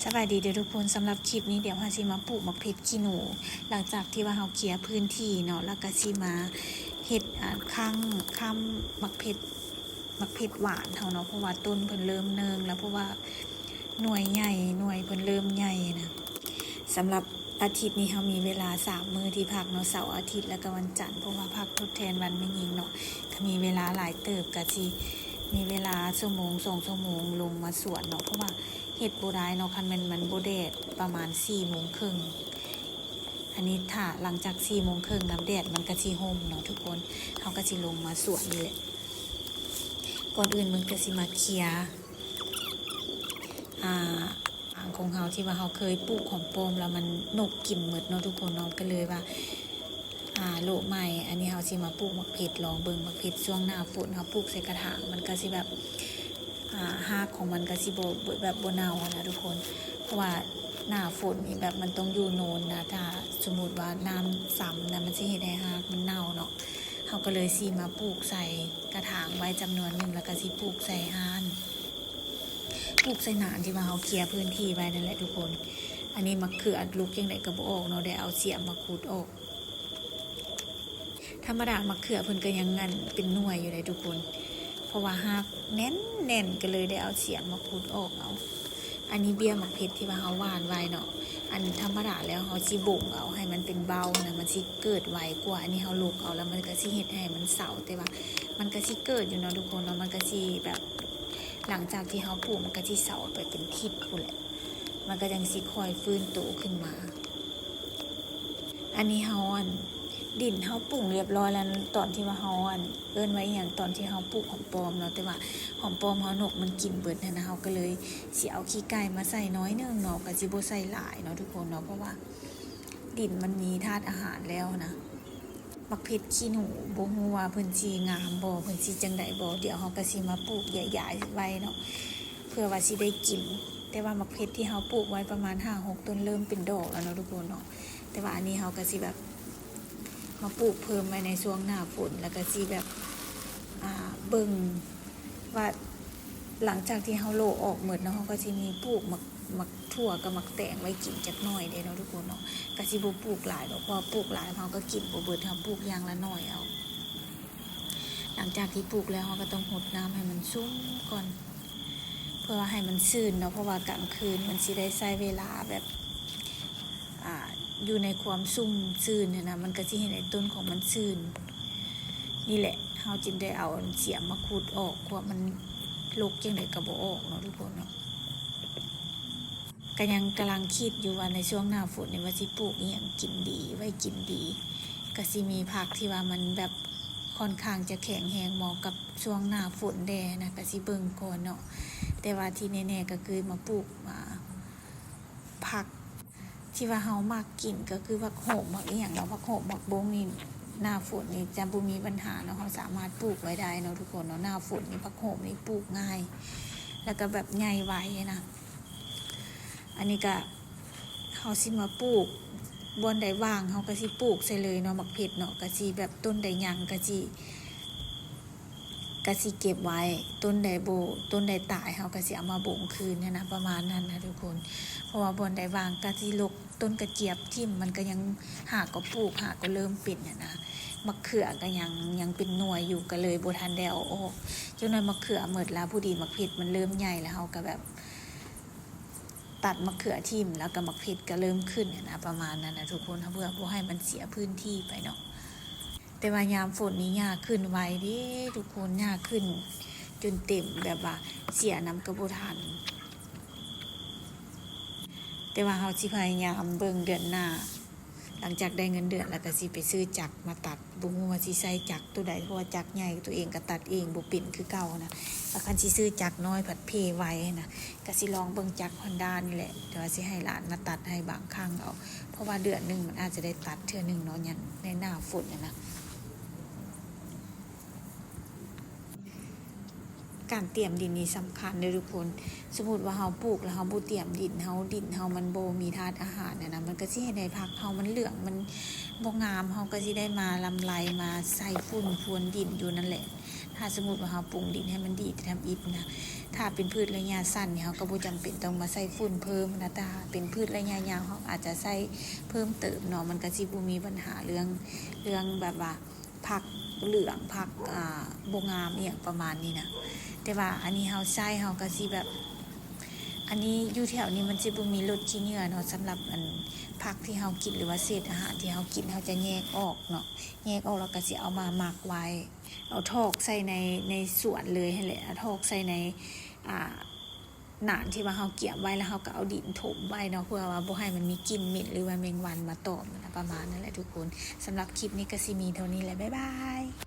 ສະບາຍດີເດີທຸກຄົນ, ສຳລັບຄລິບນີ້ດຽວເຮົາຊິມາປູກໝາກເຜັດຂີ້ໜູ ຫຼັງຈາກທີ່ວ່າເຮົາເຄຍພື້ນທີ່ເນາະ ແລ້ວກໍຊິມາເຮັດ ອ່າ ຄັ້ງຄ້ຳໝາກເຜັດ ໝາກເຜັດຫວານເຮົາເນາະ ເພາະວ່າຕົ້ນເພິ່ນເລີ່ມເນີ່ງແລ້ວ ເພາະວ່າໜ່ວຍໃຫຍ່ ໜ່ວຍເພິ່ນເລີ່ມໃຫຍ່ນະ. ສຳລັບອາທິດນີ້ເຮົາມີເວລາສາມມື້ທີ່ພັກເນາະ ເສົາ ອາທິດ ແລ້ວກໍວັນຈັນ ເພາະວ່າພັກທົດແທນວັນແມ່ຍິງເນາະ ກໍມີເວລາຫຼາຍເຕີບ ກໍຊິມີເວລາຊົ່ວໂມງສອງຊົ່ວໂມງລົງມາສວນເນາະ ເພາະວ່າ ເຮັດບໍ່ໄດ້ເນາະ ຄັນແມ່ນມັນບໍ່ແດດປະມານສີ່ໂມງເຄິ່ງ. ອັນນີ້ຖ້າຫຼັງຈາກສີ່ໂມງເຄິ່ງນະ ແດດມັນກະຊິຮົ່ມເນາະທຸກຄົນ, ເຮົາກະຊິລົງມາສວນນີ້ແຫຼະ. ກ່ອນອື່ນມັນກະຊິມາເຄຍ ອ່າ ຂອງເຮົາທີ່ວ່າເຮົາເຄີຍປູກຫອມປ້ອມແລ້ວມັນນົກກິນໝົດເນາະທຸກຄົນເນາະ ກໍເລີຍວ່າ ອ່າ ໂລະໃໝ່. ອັນນີ້ເຮົາຊິມາປູກໝາກເຜັດ ລອງເບິ່ງໝາກເຜັດຊ່ວງໜ້າຝົນ ເຮົາປູກໃສ່ກະຖາງ ມັນກະຊິແບບ ອ່າ ຮາກຂອງມັນກະຊິບໍ່ ແບບບໍ່ເນົ່າຫັ້ນນະທຸກຄົນ ເພາະວ່າໜ້າຝົນນີ້ແບບມັນຕ້ອງຢູ່ໂນນນະ ຖ້າສົມມຸດວ່ານ້ຳຊຳນະ ມັນຊິເຮັດໃຫ້ຮາກມັນເນົ່າເນາະ. ເຮົາກໍເລີຍຊິມາປູກໃສ່ກະຖາງໄວ້ຈຳນວນໜຶ່ງ ແລ້ວກະຊິປູກໃສ່ຮ້ານ ປູກໃສ່ໜ້າອັນທີ່ວ່າເຮົາເຄຍພື້ນທີ່ໄວ້ນັ້ນແຫຼະທຸກຄົນ. ອັນນີ້ໝາກເຂືອລຸກຈັ່ງໃດກໍບໍ່ອອກເນາະ ໄດ້ເອົາສຽມມາຂຸດອອກ. ທຳມະດາໝາກເຂືອເພິ່ນກໍຍັງ ອັນ ເປັນໜ່ວຍຢູ່ເດ້ທຸກຄົນ ເພາະວ່າຮາກແໜ້ນໆ ກໍເລີຍໄດ້ເອົາສຽມມາຂຸດອອກເອົາ. ອັນນີ້ເບ້ຍໝາກເຜັດທີ່ວ່າເຮົາຫວ່ານໄວ້ເນາະ ອັນທຳມະດາແລ້ວເຮົາຊິບົງເອົາໃຫ້ມັນເປັນເບົ້ານະ ມັນຊິເກີດໄວກວ່າ. ອັນນີ້ເຮົາຫຼົກເອົາແລ້ວມັນກໍຊິເຮັດໃຫ້ມັນເຊົາ ແຕ່ວ່າມັນກໍຊິເກີດຢູ່ເນາະທຸກຄົນເນາະ ມັນກໍຊິແບບ ຫຼັງຈາກທີ່ເຮົາປູກມັນກໍຊິເຊົາໄປເປັນທິດພຸ້ນແຫຼະ ມັນກໍຈັ່ງຊິຄ່ອຍຟື້ນໂຕຂຶ້ນມາ. ອັນນີ້ເຮົາ ອັນ ດິນເຮົາປຸງລຽບຮ້ອຍແລ້ວ ຕອນທີ່ວ່າເຮົາ ອັນ ເອີ້ນວ່າອີ່ຫຍັງ ຕອນທີ່ເຮົາປູກຫອມປ້ອມເນາະ ແຕ່ວ່າຫອມປ້ອມເຮົານົກມັນກິນເບິດຫັ້ນນະ ເຮົາກໍເລີຍຊິເອົາຂີ້ໄກ່ມາໃສ່ໜ້ອຍໜຶ່ງເນາະ ກໍຊິບໍ່ໃສ່ຫຼາຍເນາະທຸກຄົນເນາະ ເພາະວ່າດິນມັນມີທາດອາຫານແລ້ວນະ. ໝາກເຜັດຂີ້ໜູ ບໍ່ຮູ້ວ່າເພິ່ນຊິງາມບໍ່ ເພິ່ນຊິຈັ່ງໃດບໍ່ ດຽວເຮົາກໍຊິມາປູກຢາຍໆໄວ້ເນາະ ເພື່ອວ່າຊິໄດ້ກິນ. ແຕ່ວ່າໝາກເຜັດທີ່ເຮົາປູກໄວ້ປະມານຫ້າຫົກຕົ້ນເລີ່ມເປັນດອກແລ້ວເນາະທຸກຄົນເນາະ ແຕ່ວ່າອັນນີ້ເຮົາກໍຊິແບບມາປູກເພີ່ມໄວ້ໃນຊ່ວງໜ້າຝົນ ແລ້ວກໍຊິແບບ ອ່າ ເບິ່ງວ່າ ຫຼັງຈາກທີ່ເຮົາໂລະອອກໝົດເນາະ ເຮົາກໍຊິມີປູກໝາກ ໝາກຖົ່ວກັບໝາກແຕງໄວ້ກິນຈັກໜ້ອຍເດ້ເນາະທຸກຄົນເນາະ. ກໍຊິບໍ່ປູກຫຼາຍດອກ ເພາະວ່າປູກຫຼາຍເຮົາກໍກິນບໍ່ເບິດ ເຮົາປູກຢ່າງລະໜ້ອຍເອົາ. ຫຼັງຈາກທີ່ປູກແລ້ວ ເຮົາກໍຕ້ອງຫົດນ້ຳໃຫ້ມັນຊຸ່ມກ່ອນ ເພື່ອວ່າໃຫ້ມັນຊື້ນເນາະ ເພາະວ່າກາງຄືນມັນຊິໄດ້ໃຊ້ເວລາແບບ ອ່າ ຢູ່ໃນຄວາມຊຸ່ມຊື່ນຫັ້ນນະ ມັນກໍຊິເຮັດໃຫ້ຕົ້ນຂອງມັນຊື່ນ. ນີ້ແຫຼະ ເຮົາຈຶ່ງໄດ້ເອົາສຽມມາຂຸດອອກ ເພາະວ່າມັນລົກຈັ່ງໃດກໍບໍ່ອອກເນາະທຸກຄົນເນາະ. ກໍຍັງກຳລັງຄິດຢູ່ວ່າໃນຊ່ວງໜ້າຝົນນີ້ວ່າຊິປູກອີ່ຫຍັງກິນດີ ໄວ້ກິນດີ ກໍຊິມີຜັກທີ່ວ່າມັນແບບຄ່ອນຂ້າງຈະແຂງແຮງ ເໝາະກັບຊ່ວງໜ້າຝົນແດ່ນະ ກໍຊິເບິ່ງກ່ອນເນາະ. ແຕ່ວ່າທີ່ແນ່ໆກໍຄືມາປູກ ອ່າ ຜັກທີ່ວ່າເຮົາມັກກິນກໍຄືຜັກໂຫມ ຜັກອີ່ຫຍັງເນາະ ຜັກໂຫມ ຜັກບົ້ງນີ້ ໜ້າຝົນນີ້ຈະບໍ່ມີບັນຫາເນາະ ເຮົາສາມາດປູກໄວ້ໄດ້ເນາະທຸກຄົນເນາະ. ໜ້າຝົນນີ້ຜັກໂຫມນີ້ປູກງ່າຍ ແລ້ວກໍແບບໃຫຍ່ໄວນະ. ອັນນີ້ກະເຮົາຊິມາປູກ ບ່ອນໃດວ່າງເຮົາກະຊິປູກໃສ່ເລີຍເນາະ ໝາກເຜັດເນາະ ກະຊິແບບຕົ້ນໃດຍັງກະຊິ ກະຊິເກັບໄວ້ ຕົ້ນໃດບໍ່ ຕົ້ນໃດຕາຍເຮົາກະຊິເອົາມາບົງຄືນຫັ້ນນະ ປະມານນັ້ນນະທຸກຄົນ. ເພາະວ່າບ່ອນໃດວ່າງກະຊິລົກຕົ້ນກະຈຽບຖິ້ມ ມັນກະຍັງຫາກໍປູກ ຫາກໍເລີ່ມເປັນຫັ້ນນະ. ໝາກເຂືອກະຍັງ ຍັງເປັນໜ່ວຍຢູ່ ກະເລີຍບໍ່ທັນໄດ້ເອົາອອກ. ຈັກໜ້ອຍໝາກເຂືອໝົດລະ ພໍດີໝາກເຜັດມັນເລີ່ມໃຫຍ່ລະ ເຮົາກະແບບ ຕັດໝາກເຂືອຖິ້ມ ແລ້ວກໍໝາກເຜັດກໍເລີ່ມຂຶ້ນຫັ້ນນະ ປະມານນັ້ນນະທຸກຄົນ ເພື່ອບໍ່ໃຫ້ມັນເສຍພື້ນທີ່ໄປເນາະ. ແຕ່ວ່າຍາມຝົນນີ້ຫຍ້າຂຶ້ນໄວເດ້ທຸກຄົນ ຫຍ້າຂຶ້ນຈົນເຕັມ ແບບວ່າເສຍນຳກໍບໍ່ທັນ. ແຕ່ວ່າເຮົາຊິພະຍາຍາມເບິ່ງເດືອນໜ້າ ຫຼັງຈາກໄດ້ເງິນເດືອນແລ້ວກໍຊິໄປຊື້ຈັກມາຕັດ ບໍ່ຮູ້ວ່າຊິໃຊ້ຈັກໂຕໃດ ເພາະວ່າຈັກໃຫຍ່ຕົວເອງກໍຕັດເອງບໍ່ເປັນຄືເກົ່ານະ. ແລ້ວຄັນຊິຊື້ຈັກນ້ອຍພັດເພໄວນະ ກໍຊິລອງເບິ່ງຈັກຮອນດ້ານີ້ແຫຼະ ແຕ່ວ່າຊິໃຫ້ຫຼານມາຕັດໃຫ້ບາງຄັ້ງເອົາ ເພາະວ່າເດືອນໜຶ່ງມັນອາດຈະໄດ້ຕັດເທື່ອໜຶ່ງເນາະ ຍາມໃນໜ້າຝົນຫັ້ນນະ. ການຕຽມດິນນີ້ສຳຄັນເດີທຸກຄົນ. ສົມມຸດວ່າເຮົາປູກແລ້ວເຮົາບໍ່ຕຽມດິນ ເຮົາ ດິນເຮົາມັນບໍ່ມີທາດອາຫານຫັ້ນນະ ມັນກໍຊິເຮັດໃຫ້ຜັກເຮົາມັນເຫຼືອງ ມັນບໍ່ງາມ ເຮົາກໍຊິໄດ້ມາລຳໄລມາໃສ່ຝຸ່ນພວນດິນຢູ່ນັ້ນແຫຼະ. ຖ້າສົມມຸດວ່າເຮົາປຸງດິນໃຫ້ມັນດີແຕ່ທຳອິດນະ ຖ້າເປັນພືດໄລຍະສັ້ນນີ້ ເຮົາກໍບໍ່ຈຳເປັນຕ້ອງມາໃສ່ຝຸ່ນເພີ່ມນະ. ຖ້າເປັນພືດໄລຍະຍາວ ເຮົາອາດຈະໃສ່ເພີ່ມເຕີມເນາະ ມັນກໍຊິບໍ່ມີບັນຫາເລື່ອງ ເລື່ອງແບບວ່າຜັກເຫຼືອງ ຜັກ ອ່າ ບໍ່ງາມອີ່ຫຍັງປະມານນີ້ນະ. ແຕ່ວ່າອັນນີ້ເຮົາໃສ່ ເຮົາກໍຊິແບບ ອັນນີ້ຢູ່ແຖວນີ້ມັນຊິບໍ່ມີລົດຂີ້ເຫຍື້ອເນາະ. ສຳລັບອັນຜັກທີ່ເຮົາກິນ ຫຼືວ່າເສດອາຫານທີ່ເຮົາກິນ ເຮົາຈະແຍກອອກເນາະ ແຍກອອກແລ້ວກໍຊິເອົາມາໝັກໄວ້ ເອົາຖອກໃສ່ໃນ ໃນສວນເລີຍຫັ້ນແຫຼະ ເອົາຖອກໃສ່ໃນ ອ່າ ໜານທີ່ວ່າເຮົາກຽມໄວ້ ແລ້ວເຮົາກໍເອົາດິນຖົມໄວ້ເນາະ ເພື່ອວ່າບໍ່ໃຫ້ມັນມີກິ່ນເໝັນ ຫຼືວ່າແມງວັນມາຕອມນະ ປະມານນັ້ນແຫຼະທຸກຄົນ. ສຳລັບຄລິບນີ້ກໍຊິມີເທົ່ານີ້ແຫຼະ ບາຍບາຍ.